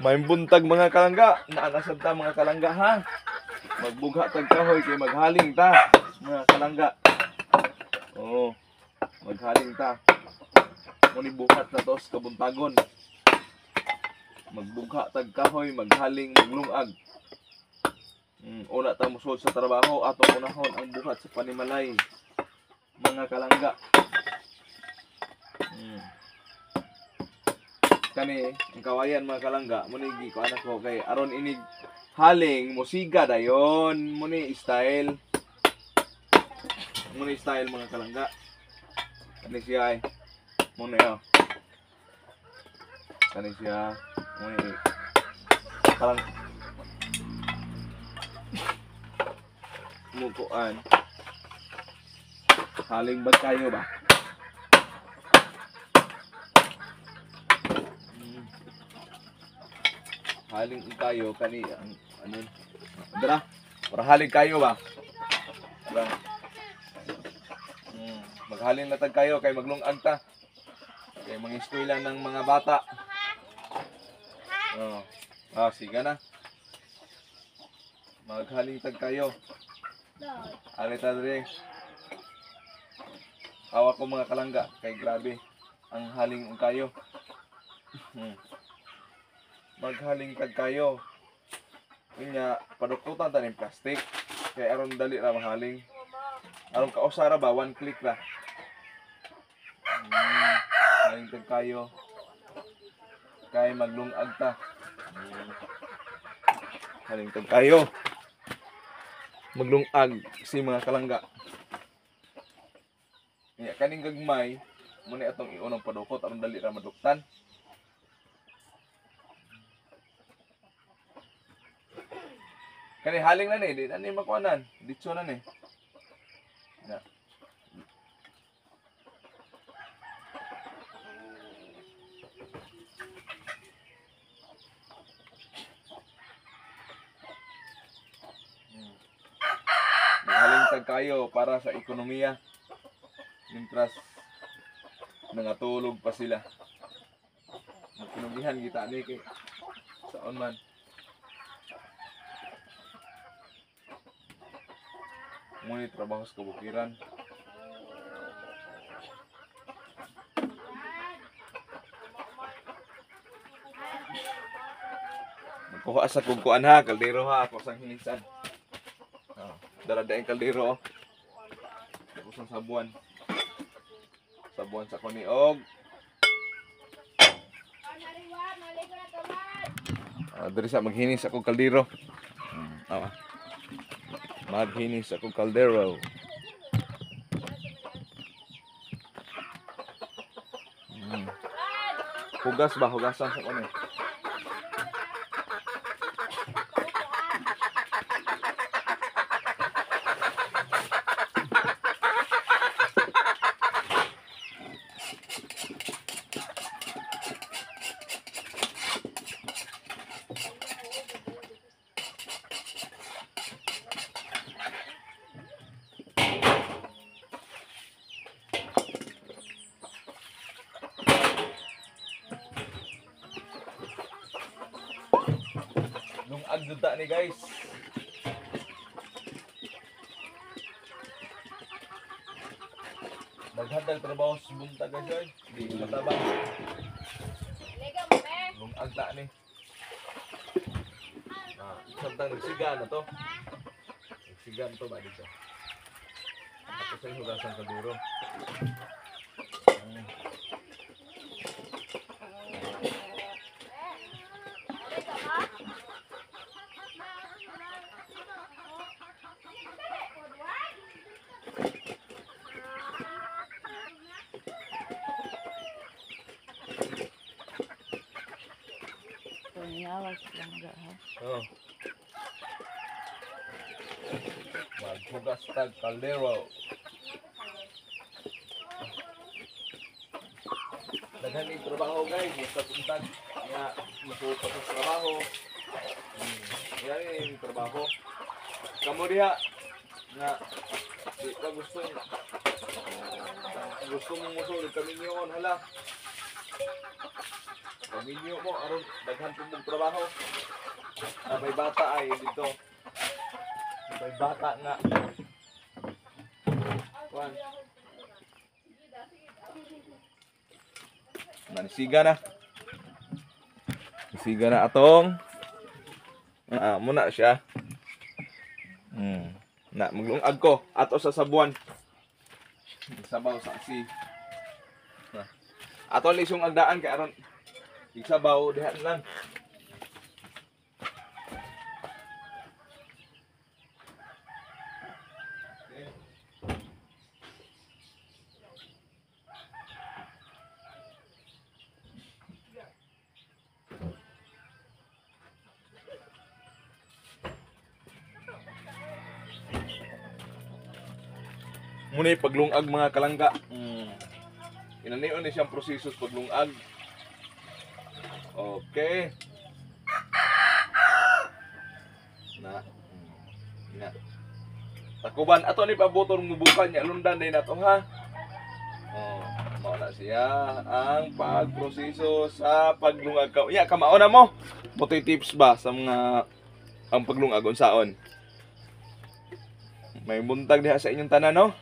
May buntag, mga kalangga. Naanasad ta, mga kalangga, ha. Magbugha tag kahoy kay maghaling ta, mga kalangga. Oo. Maghaling ta. Muni buhat na tos kabuntagon. Magbugha tag kahoy, maghaling, maglungag. Una ta musod sa trabaho, atong unahon ang buhat sa panimalay, mga kalangga. Kani ang kawayan, mga kalangga, muni gi ko anak ko kay aron inig haling musiga dayon, muni style. Muni style, mga kalangga. Kani siya ay muni oh. Kani siya muni parang mukuan. Haling ba kayo ba? Haling kayo kani ang ano dara para haling kayo ba? Dara. Maghaling na tag kayo kay maglungag ta. Kay mangiskwela ng mga bata. Oh. Ah, sige na. Maghaling tag kayo. Ali ta diri. Awa ko, mga kalangga, kay grabe ang haling og kayo. Maghaling tag kayo. Unya padukutan ta ning plastic kay aron dali ra mahaling. Aron kausa ra ba, one click ra. Haling tag kayo. Kay maglungag ta. Haling tag kayo. Maglungag si mga kalangga. Nya kaning gagmay muna atong iunang padukot aron dali ra maduktan. Kani haling na ni, di na ni makuanan. Ditso na ni. Na. Maghaling tag kayo para sa ekonomiya. Mientras nangatulog pa sila. Magkinugihan kita ni kay saon man. Ngunit trabaho sa kabukiran. Magkuha sa kugkuan ha, kaldero ha, ako sang hinisan. Oh, dara daing kaldero oh. Ako sang sabuan. Sabuan sa kuniog. Diri sa maghinis akong kaldero. Maghinis akong kaldero. Hugas ba? Hugasan sa kuni. Lungag duta ni guys. Daghan trabaho sa buntag guys oy. Di matabang. Lungag ta ni. Ah, samtang nagsiga na to. Nagsiga na to ba dito. Tapos ay hugasan kaldero. Pangyawas lang ga ha. Oh. Maghugas tag kaldero. Daghan ni trabaho guys, basta buntag nga masuot pa sa trabaho. Yan yung trabaho. Kamo diha nga di ka gusto gusto mong musulod kami niyon hala. Pagminyo mo aron daghan pud mong trabaho. Ah, may bata ay dito. May bata nga. Kuan. Nanisiga na. Nisiga na atong. Ah, muna siya. Na maglungag ko ato sa sabuan. Sabaw sa si. Na. Ato lisong agdaan kay aron igsabaw diha na lang. Muna yung paglungag, mga kalangga. Inanion ni siyang proseso sa paglungag. Okay. Na. Na. Takuban ato ni pabuton mubukan niya lundan din nato ha. Oh, mao na siya ang pagproseso sa paglungag ka. Ya, kamao na mo. Motoy tips ba sa mga ang paglungag unsaon? May buntag diha sa inyong tanan, no?